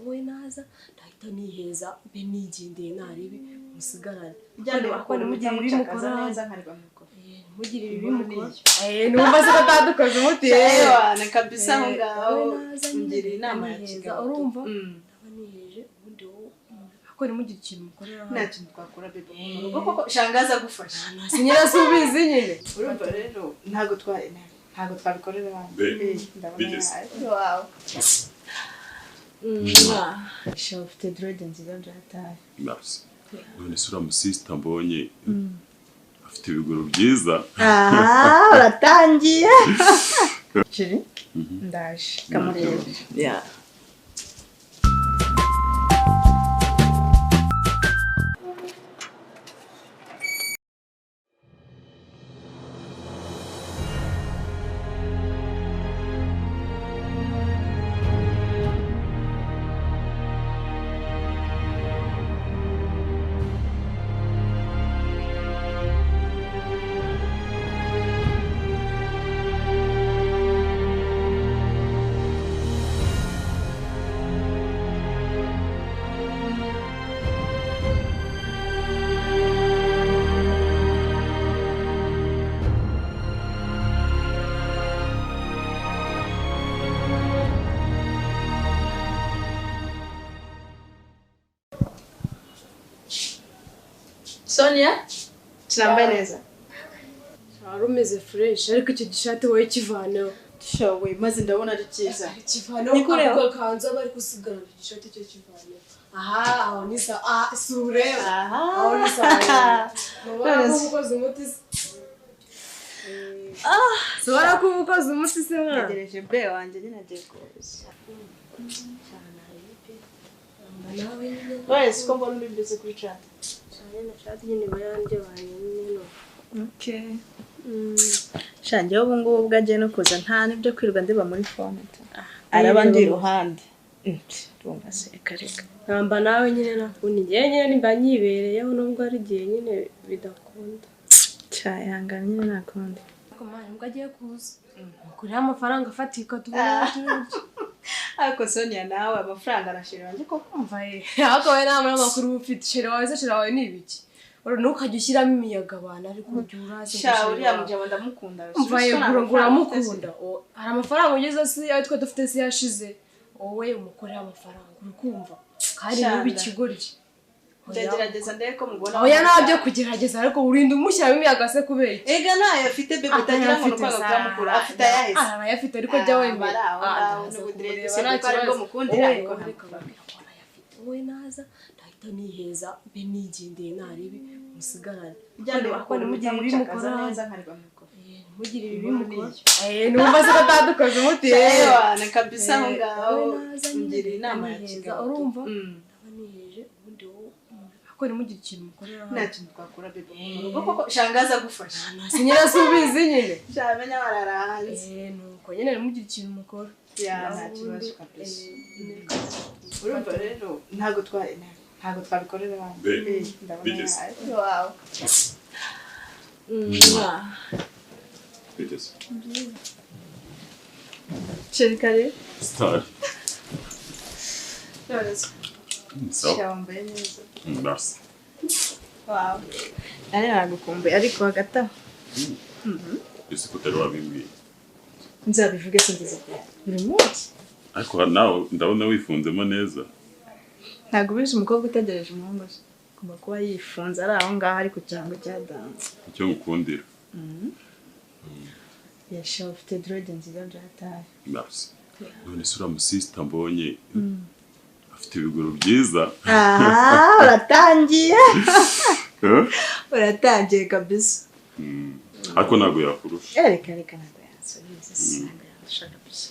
Wowe naza ndahita niheza mbe nigendeye naribi musigarane. Mugire ibibi mukora neza nkareba mu ikofi. Mugire ibibi mukora. Numva se batadukoze umuti. Ewana kabisa aho ngaho ngira inama ya kigabo. Urumva? Ndaba niheje ubundi wowe ako nimugire ikintu mukorera nta kintu twakora bebe mu rugo koko shangaza agufasha. Sinyira subizi nyine. Urumva rero ntago twabikorera hano. Ndabona. Wow. Sha ufite dread nziza byataye. Merci. None se uriya musista mbonye afite ibiguru byiza. Aha, uratangiye. Chiri? Ndaje. Kamurebe. Yeah. Sonia, turambaye neza. Wari umeze fresh ariko icyo gishati wowe kivaneho. Shawe maze ndabona ari cyiza. Kivaneho ako kanzu aba ari kusigara igishati cyo kivaneho. Aha, aho ni sa sure. Aha. Aho ni sa. Nubona ko ukoze umuti. Subara ko ukoze umuti se mwana. Ntegereje be wanjye nyine agiye kuza. Nawe nyine. Wese ko mbona uri busy kuri chat. Okay. Shange ubu ngubu bwagiye no kuza nta nibyo kwirirwa ndeba muri phone. Araba ndi iruhande. Ndumva se reka. Namba nawe nyine nakundi ngiye nyine nimba nyibereyeho nubwo ari gihe nyine bidakunda. Cyayangana nyine nakundi. Ariko mwana mbwa agiye kuza. Kuri amafaranga afatika tubona turya. Ariko Sonia nawe amafaranga arashira wanjye ko kumva ye. Ariko we nta makuru ufite shira wawe se shira wawe ni ibiki? Ntukajya ushyiramo imiyaga abantu ariko ujya uraza. Sha uriya mujabo ndamukunda. Umva ye uramukunda. Hari amafaranga ugeze si ayo twe dufite si yashize. Wowe umukorera amafaranga urukumva. Kandi nubi ikigoryi. Ndagerageza ndebe ko mubona. Oya ntabyo kugerageza ariko urinda umushyiramo imiyaga se kubera iki? Ega ntayo afite bebe utagira ngo nuko akamukura afite ayahise. Arayafite ariko jya wemera. Wowe naza ndahita niheza mbe nigendeye naribi musigarane. Mugire ibibi mukora neza nkareba mu ikofi. Mugire ibibi mukora. Numva se batadukoze umuti. Ewana kabisa aho ngaho ngira inama ya kigabo. Urumva? Ndaba niheje ubundi wowe ako nimugire ikintu mukorera nta kintu twakora bebe mu rugo koko shangaza agufasha. Sinyira subizi nyine. Shamenya barara hanze. Nuko nyine nimugire ikintu mukora. Ya nta kibazo kabisa. Urumva rero ntago twabikorera hano. Ndabona. Wow. Bigeze. Chirikare. Star. Shyambaye neza. Merci. Wow. Nari nagukumbuye ariko hagati aho. Ese ko utari wabimbwiye? Nzabivuge sinziza buri munsi. Ariko nawe ndabona wifunzemo neza. Ntabwo ubizi umukobwa utegereje umuhungu se. Agomba kuba yifunze ari aho ngaho ari ku kirango cya danse. Icyo ngukundira. Yasha ufite dread nziza byataye. Merci. None se uriya musista mbonye afite ibiguru byiza. Aha, uratangiye. Uratangiye kabisa. Ariko ntabwo yakurusha. Reka reka ntabwo yansubiza. Ntabwo yandusha kabisa.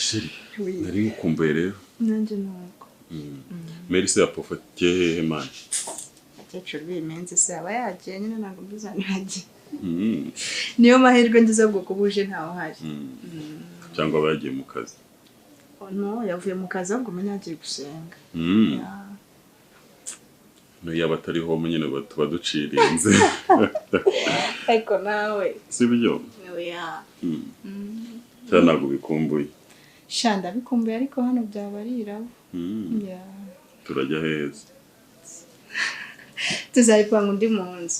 Chérie, nari ngukumbuye rero. Nanjye nuko. Mary se yapofatiye hehe mani? Akecuru b'iminsi se aba yagiye nyine ntabwo mbizi ahantu yagiye. Niyo mahirwe ngize bwo kuba uje ntawe uhari. Cyangwa aba yagiye mu kazi. No, yavuye mu kazi ahubwo umenya yagiye gusenga. No yaba atariho nyine tuba ducirinze. Ariko nawe. Si byo? Oya. Cyangwa ntabwo bikumbuye. Sha ndabikumbuye ariko hano byaba ari irabo. Yeah. Turajya heza. Tuzabipanga undi munsi.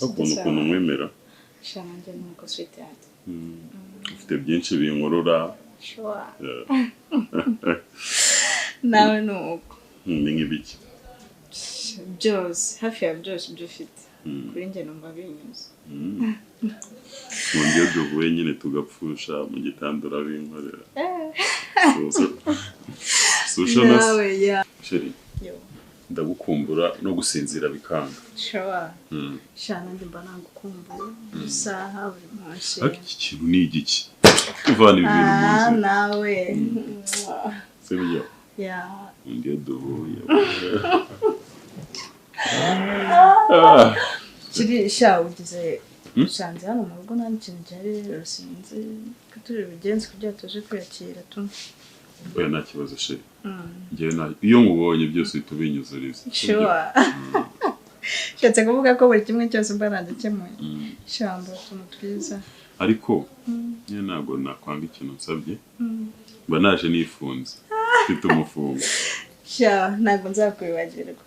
Ukuntu ukuntu mwemera. Sha nanjye nuko sweetheart. Ufite byinshi binkurura. Sure. Nawe nuko. Ni nk'ibiki? Byose, hafi ya byose ibyo ufite. Kuri njye numva binyuze. Nkunda iyo duhuye nyine tugapfusha mu gitanda urabinkorera. Nawe ya. Chérie. Ndagukumbura no gusinzira bikanga. Sure. Sha nanjye mba nagukumbuye. Isaha buri munsi. Ariko iki kintu ni igiki? Uvana ibi bintu mu nzu. Nawe. Sibyo? Yeah. Undi duhuye. Kiri sha ugize usanze hano mu rugo nta kintu gihari rero sinzi ko turi bugenze kugira tuze kwiyakira tu. Oya nta kibazo chérie. Njyewe nta iyo nkubonye byose uhita ubinyuzuriza. Sure. Shatse kuvuga ko buri kimwe cyose mba nagikemuye. Sha utuntu twiza. Ariko nyine ntabwo nakwanga ikintu nsabye. Mba naje nifunze. Mfite umufungo. Sha ntabwo nzakwibagirwa.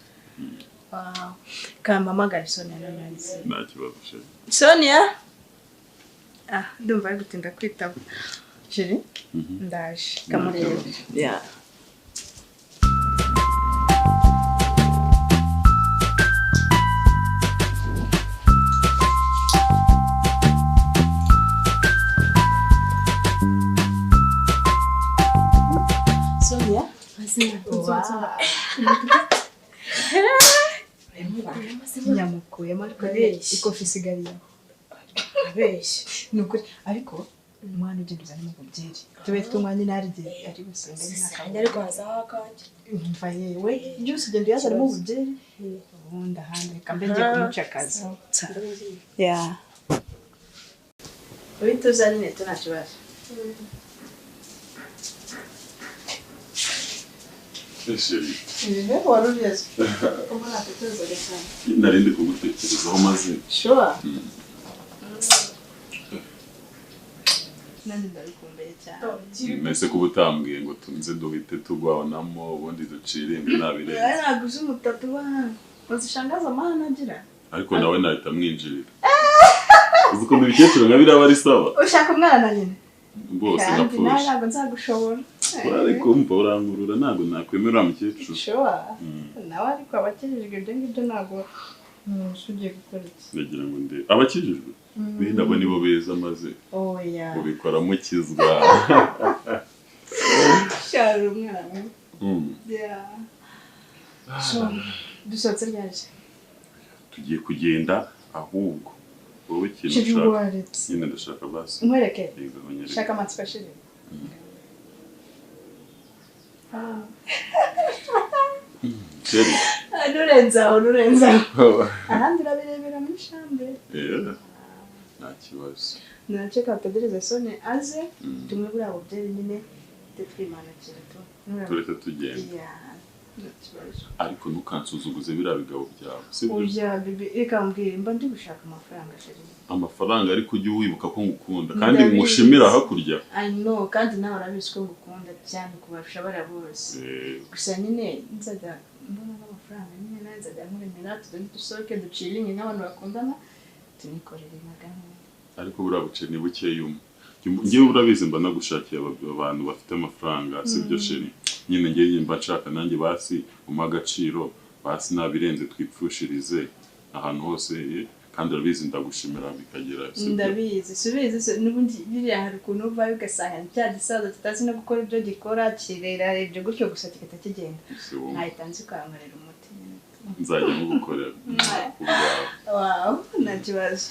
Wow. Kampamagara Sonia nanze. Nta kibazo chérie. Sonia? Ah, ndumva ari gutinda kwitaba. Chérie? Ndaje. Kamurebe. Yeah. Sonia? Nyamukuyemo ariko ikofi isigariye. Abeshye. Ni ukuri ariko umwana ugenda uzana umubyeyi tube twumwanya narye ari gusenga Nanjye ariko hazaho akanjye. Umva yewe byose ugenda uyazanamo umubyeyi ubundi ahandi reka mbe ngiye kumucakaza. Yeah. Uhita uzane neto nta kibazo. Chérie. Ibihe wari ugeze. Ko natekerezaga cyane. Nari ndi kugutekerezaho maze. Sure. Nanjye ndabikumbuye cyane. Mbese kuba utambwiye ngo tunze duhite tugwanamo ubundi ducire nabirenze. Ntabwo uzi umutatu wa uzishangaza amahane agira. Ariko nawe nahita mwinjirira. Uzi ukuntu ibikecuru nka biriya aba ari sawa. Ushaka umwana nyine. Bose Kandi nawe ngapfusha. ntabwo nzagushobora. Ariko umva urankurura ntabwo nakwemera mukecuru. Sure. Nawe ariko abakijijwe ibyo ngibyo ntabwo ugiye gukora iki. Ndagira ngo ndebe abakijijwe benda abo nibo beza maze. Oya. Ubikora mukizwa. Shara umwana. Yeah. So dusohotse ryaje. Tugiye kugenda ahubwo wowe ikintu ushaka. Nyine ndashaka basi. Nkwereke. Shaka amatsiko chérie. Chérie. Nurenzaho nurenzaho. Ahandi urabirebera muri chambre. Yeah. Nta kibazo. Naceka utegereze Sonia aze tumwe buriya bubyeyi nyine twimanukira tu. Turetse tugenda. Yeah. Nta kibazo. Ariko ntukansuzuguze biriya bigabo byawe. Sibyo? Oya bibi reka mbwire mba ndi gushaka amafaranga chérie. Amafaranga ariko ujye wibuka ko ngukunda kandi ngushimira hakurya. I know kandi nawe urabizi ko ngukunda cyane kubarusha bariya bose. Gusa nyine nzajya mbona n'amafaranga nyine nawe nzajya nkuremera tugende dusohoke duciringe nk'abantu bakundana tunikorere nka gahunda. Ariko buriya buce ni bukeya umwe. Ngewe urabizi mba nagushakiye abantu bafite amafaranga sibyo chérie. Nyine ngewe mba nshaka nanjye basi umpa agaciro basi nabirenze twipfushirize ahantu hose kandi urabizi ndagushimira bikagera. Ndabizi subizi n'ubundi biriya hari ukuntu uvayo ugasanga cya gisaza kitazi no gukora ibyo gikora kirera ibyo gutyo gusa kigahita kigenda. Nkahita nzi kwankorera umuti nyine. Nzajya mugukorera kubwawe. Wow, nta kibazo.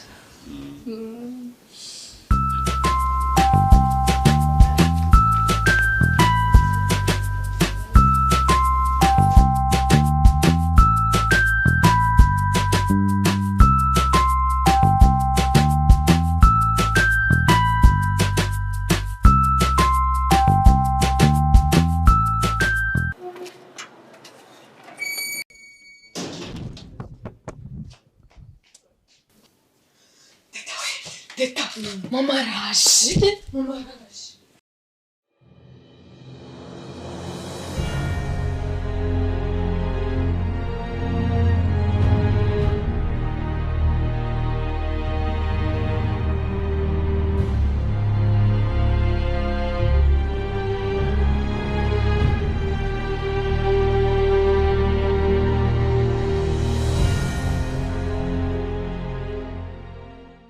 Teta, mama araje. Mama araje.